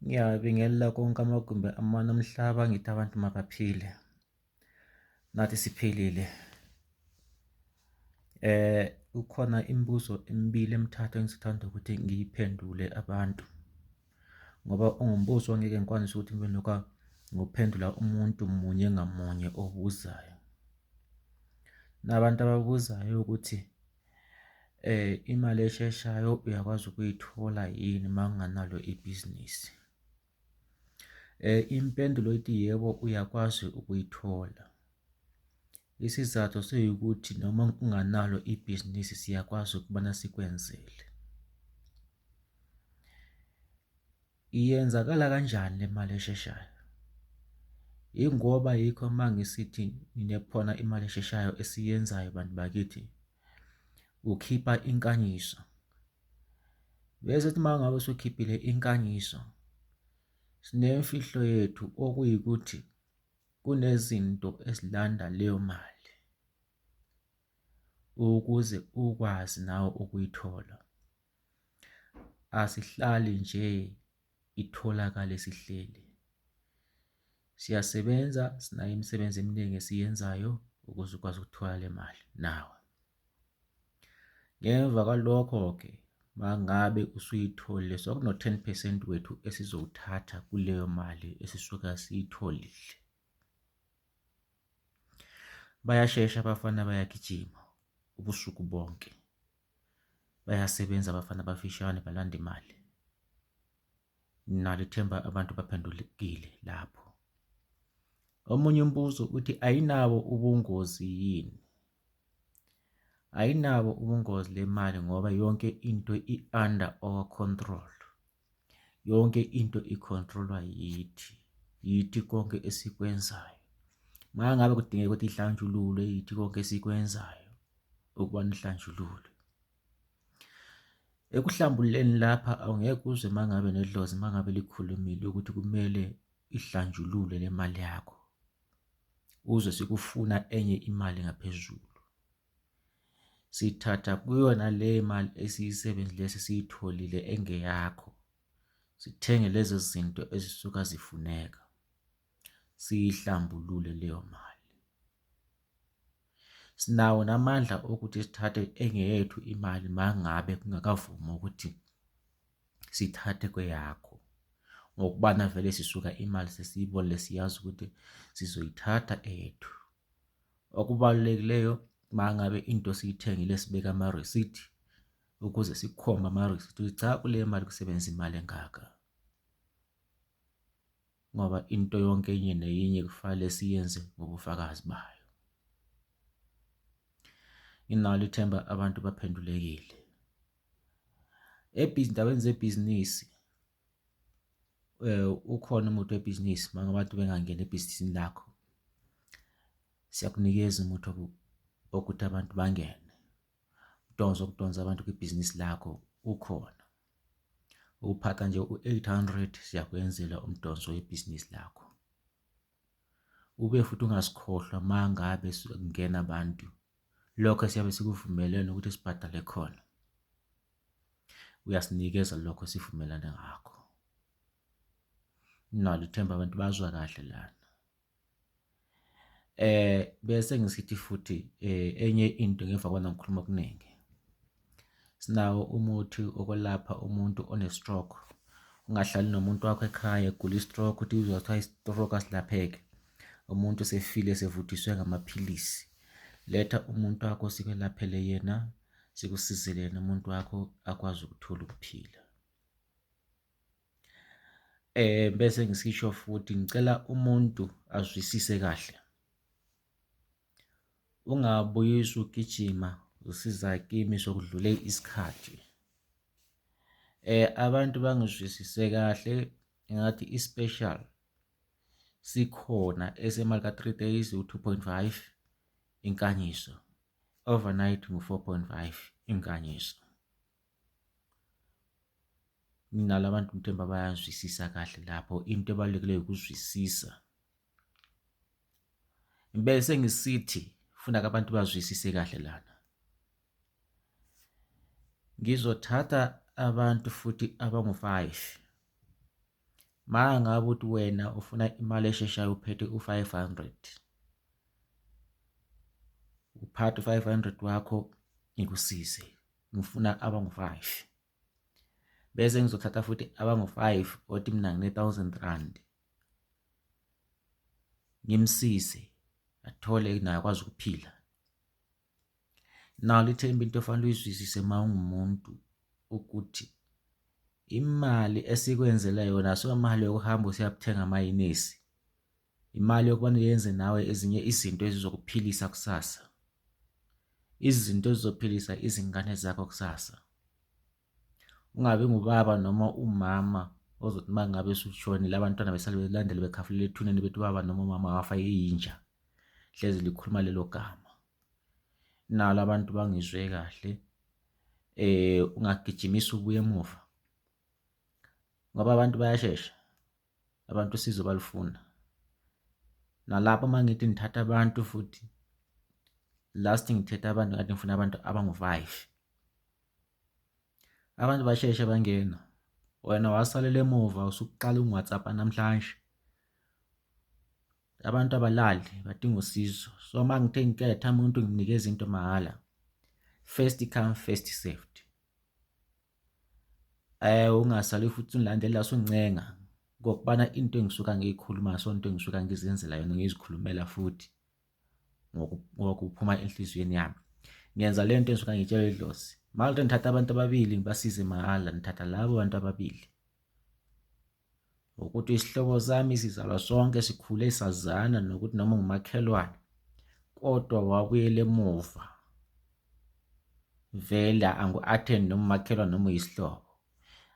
Ngiyabingelela konke amagumbi amane omhlaba ngithi abantu mabaphile. Nathi siphilile. Kukhona imibuzo emibili emithathu engizothanda ukuthi ngiyiphendule abantu. Ngoba ungumbuzo ongeke ngikwanise ukuthi ngibe lokha ngophendula umuntu munye ngamunye obuzayo. Nabantu ababuzayo ukuthi imali esheshayo uyakwazi ukuyithola yini uma unganalo ibhizinisi? Impendulo ithi yebo, uyakwazi ukuyithola. Isizathu siwukuthi noma unganalo ibhizinisi siyakwazi ukubana sikwenzele. Iyenzakala kanjani le mali esheshayo? Yingoba yikho uma ngisithi ninekhona imali esheshayo esiyenzayo bantu bakithi, ukhipha inkanyiso. Bese kuthi uma ngabe usukhiphile inkanyiso, sinemfihlo yethu okuyikuthi kunezinto ezilanda leyo mali ukuze ukwazi nawe ukuyithola. Asihlali nje itholakale sihleli. Siyasebenza, sinayo imisebenzi eminingi esiyenzayo ukuze ukwazi ukuthola le mali nawe. Ngemva kwalokho-ke mangabe usuyitholile sokuno-10 percent wethu esizowuthatha kuleyo mali esisuka siyitholile. Bayashesha abafana bayagijima ubusuku bonke. Bayasebenza abafana abafishane balanda imali. Nginalo ithemba abantu baphendulekile lapho. Omunye umbuzo uthi ayinabo ubungozi yini? Ayinabo ubungozi le mali ngoba yonke into i-under our control. Yonke into i-control-wa yithi, yithi konke esikwenzayo. Uma ngabe kudingeka ukuthi ihlanjululwe yithi konke esikwenzayo ukuba nihlanjululwe. Ekuhlambululeni lapha awungeke uzwe uma ngabe nedlozi uma ngabe likhulumile ukuthi kumele ihlanjululwe le mali yakho. Uzwe sikufuna enye imali ngaphezulu. Sithatha kuyona le mali esiyisebenzile esesiyitholile engeyakho, sithenge lezo zinto ezisuka zifuneka, siyihlambulule leyo mali. Sinawo namandla okuthi sithathe engeyethu imali mangabe kungakavumi ukuthi sithathe kweyakho. Ngokubana vele sisuka imali sesiyibonile siyazi ukuthi sizoyithatha eyethu. Okubalulekileyo mangabe into siyithengile sibeke ama-receipt ukuze sikukhombe ama-receipt ukuthi cha kule mali kusebenza imali engaka. Ngoba into yonke enye neyinye kufanele siyenze ngobufakazi bayo. Nginalo ithemba abantu baphendulekile. Ezindaweni zebhizinisi ukhona umuthi webhizinisi uma abantu bengangena ebhizinisini lakho, siyakunikeza umuthi wokuthi abantu bangene. Umdonso wokudonsa abantu kwibhizinisi lakho ukhona. Uphatha nje u-800 siyakwenzela umdonso webhizinisi lakho. Ube futhi ungasikhohlwa uma ngabe kungena abantu, lokho esiyabe sikuvumelene ukuthi sibhadale khona, uyasinikeza lokho esivumelane ngakho. Nginalo ithemba abantu bazwa kahle lana. Bese ngisithi futhi enye into ngemva kobana ngikhuluma okuningi. Sinawo umuthi okwelapha umuntu one-stroke. Ungahlali nomuntu wakho ekhaya egula i-stroke uthi uzwa kuthiwa i-stroke asilapheki. Umuntu usefile sevuthiswe ngamaphilisi. Letha umuntu wakho sikwelaphele yena, sikusizele yena umuntu wakho akwazi ukuthola ukuphila. Bese ngisisho futhi ngicela umuntu azwisise kahle. Ungabuyisi ugijima usiza kimi sokudlule isikhathi. Abantu bangizwisise kahle ngathi i-special sikhona esemali ka-3 days u-2.5 inkanyiso, overnight ngu-4.5 inkanyiso. Nginalo abantu Mthembu abayazwisisa kahle lapho into ebalulekileyo ukuzwisisa. Bese ngisithi funa abantu bazwisise kahle lana. Ngizothatha abantu futhi abangu-5. Ma ngabe uthi wena ufuna imali esheshayo uphethe u-500, uphathe u-500 wakho ngikusize, ngifuna abangu-5, bese ngizothatha futhi abangu-5 othi mina ngine-1000 rand, ngimsize athole naye akwazi ukuphila. Nalo ithemba into ofanele uyizwisise uma ungumuntu ukuthi imali esikwenzela yona asiyomali yokuhamba usiyakuthenga amayinesi, imali yokuba yenze nawe ezinye izinto ezizokuphilisa kusasa, izinto ezizophilisa izingane zakho kusasa. Ungabi ngubaba noma umama ozothi uma ngabe usushonile abantwana besale belandele bekhafulela ethuneni bethi ubaba noma umama wafa eyinja, hlezi likhuluma lelo gama. Nalo abantu bangizwe kahle, ungagijimisi ubuye emuva ngoba abantu bayashesha, abantu usizo balufuna. Nalapho uma ngithi ngithatha abantu futhi last ngithethe abantu ngathi ngifuna abantu abangu-5, abantu basheshe bangena, wena wasalela emuva usuqala ukungi-WhatsApp-a namhlanje. Abantu abalali badinga usizo, so uma ngithe ngikhetha umuntu ngimnikeza into mahhala, first come first served. Ungasali futhi ungilandela usungicenga ngokubana into engisuka ngiyikhuluma so into engisuka ngizenzela yona ngizikhulumela futhi ngokuphuma enhliziyweni yami. Ngenza le nto engisuka ngiyitshela idlozi. Uma ngithatha abantu ababili ngibasize mahhala, ngithatha labo bantu ababili. Ukuthi isihlobo sami sizalwa sonke sikhule sazana nokuthi noma ungumakhelwane kodwa wabuyela emuva, vele angu-attend noma umakhelwane noma uyisihlobo,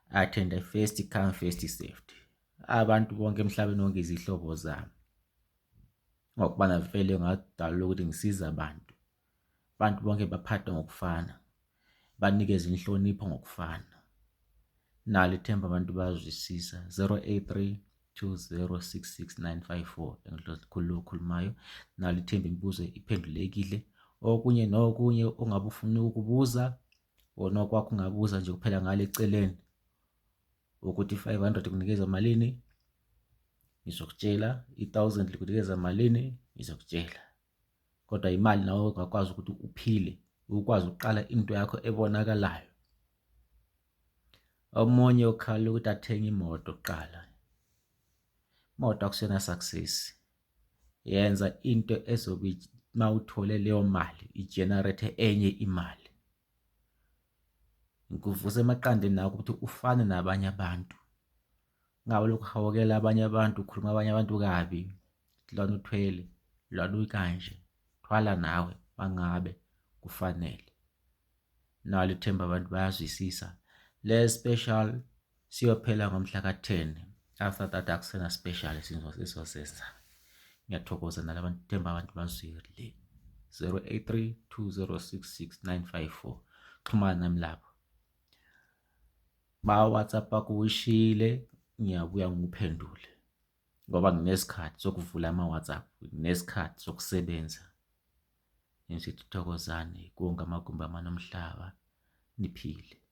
attend first come first served. Abantu bonke emhlabeni wonke izihlobo zami ngokubana vele ngadalwa ukuthi ngisize abantu, abantu bonke baphathwe ngokufana, banikeze inhlonipho ngokufana. Nalo ithemba abantu bayazwisisa. 083 206 6954 engidlozi okhulumayo. Nalo ithemba imibuzo iphendulekile. Okunye nokunye ongabe ufuna ukubuza wona okwakho ungabuza nje kuphela ngale eceleni ukuthi i-500 kunikeza malini, ngizokutshela. I-1000 likunikeza malini, ngizokutshela. Kodwa imali nawe ungakwazi ukuthi uphile, ukwazi ukuqala into yakho ebonakalayo. Omunye ukhala ukuthi athenge imoto kuqala. Imoto akusiyona success. Yenza into ezobe uma uthole leyo mali i-generate enye imali. Ngikuvusa emaqandeni nakho ukuthi ufane nabanye abantu. Ungabe ulokhu uhawukela abanye abantu, ukhuluma abanye abantu kabi. Lona uthwele, lona ukanje, thwala nawe mangabe kufanele. Nalo ithemba abantu bayazwisisa. Le special siyophela ngomhla ka-10. After that akusena special esizosenza. Ngiyathokoza nalabantu themba abantu bazwile. 083 2066 954. Xhumana nami lapho. Ma WhatsApp wakho ushile ngiyabuya ngikuphendule ngoba nginesikhathi sokuvula ama-WhatsApp, nginesikhathi sokusebenza. Ngithi thokozani konke amagumbi amane omhlaba, niphile.